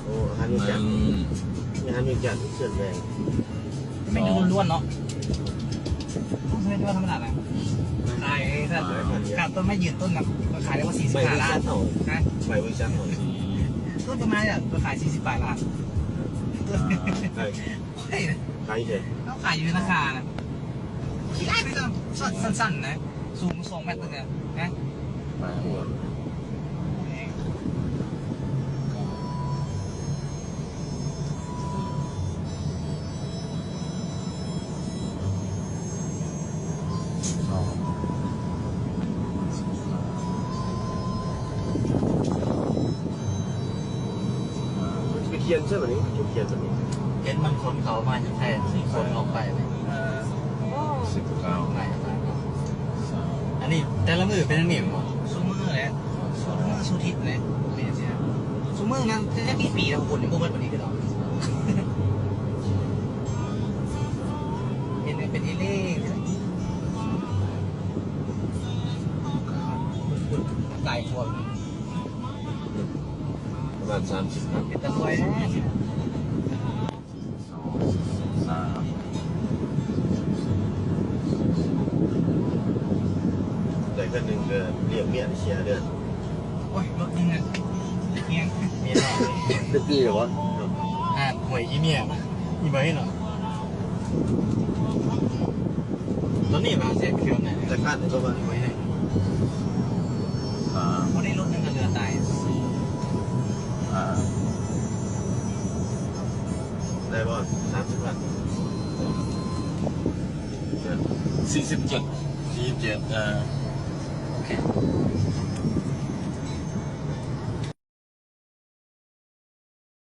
ໂອ້ ອາຫານວຽງຈັນ ອືມ ອາຫານວຽງຈັນເຄື່ອນແວງ ແມ່ນຢູ່ລ້ວນໆເນາະ ຕ້ອງໃຊ້ແຕ່ວ່າທຳມະດານະ ອືມ ຂາຍ ຂາຍ ຂາຍຕົ້ນໄມ້ຢືນຕົ້ນນະ ຂາຍໄດ້ວ່າສີ່ສິບຫ້າລ້ານ ໄມ້ວຽງຈັນເຮົາ ຮະ ໄມ້ວຽງຈັນເຮົາ ຕົ້ນປະມານນີ້ລະ ຂາຍສີ່ສິບປາຍລ້ານ ຂາຍ ຂາຍເທົ່າໃດ? ເຮົາຂາຍຢູ່ທະນາຄານນະ ຂີ້ຮ້າຍເປັນ ສັ້ນໆນະ ສູງສອງແມັດເລີຍນະ ໄປຂຽນໃສ່ບາດນີ້ ຂຽນບາດນີ້ ເຫັນມັນຂົນເຂົ້າມາຈາກໄທ ຂົນອອກໄປເລີຍ ສິບເກົ້າ ໄປ ອັນນີ້ແຕ່ລະມື້ເປັນຈັ່ງຊີ້ບໍ່? ຊຸມື້ແຫຼະ ຊຸມື້ຊຸທິດແຫຼະ ເປັນຈັ່ງຊີ້ ຊຸມື້ນະ ແຕ່ຈັກປີແລ້ວ ຄົນຍັງບໍ່ເບິດປານນີ້ຄືເກົ່າ ເຫັນເປັນອີ່ຫຼີ ຫຼາຍກວ່າ ປະມານສາມສິບ ເປັນຕາລວຍແທ້ ສອງ ສາມ ໄດ້ເທື່ອໜຶ່ງກໍລ້ຽງເມຍເສຍເດືອນ ໂອ້ຍ ລົດໜຶ່ງອະ ຮຽງ ເມຍນ້ອຍ ເປັນປີແລ້ວບໍ່? ຫາດຫ້ວຍອີເມຍ ອີເມຍເນາະ ຕອນນີ້ວ່າເສຍເຄື່ອງນະ ຈັກຄັນກໍວ່າ ຫ້ວຍ ອ່າ ບໍ່ໄດ້ລົດໜຶ່ງກໍເຫຼືອຕາຍ ອ່າ ໄດ້ບໍ່? ສາມສິບພັນ ສີ່ສິບເຈັດ ສີ່ສິບເຈັດ ເອີ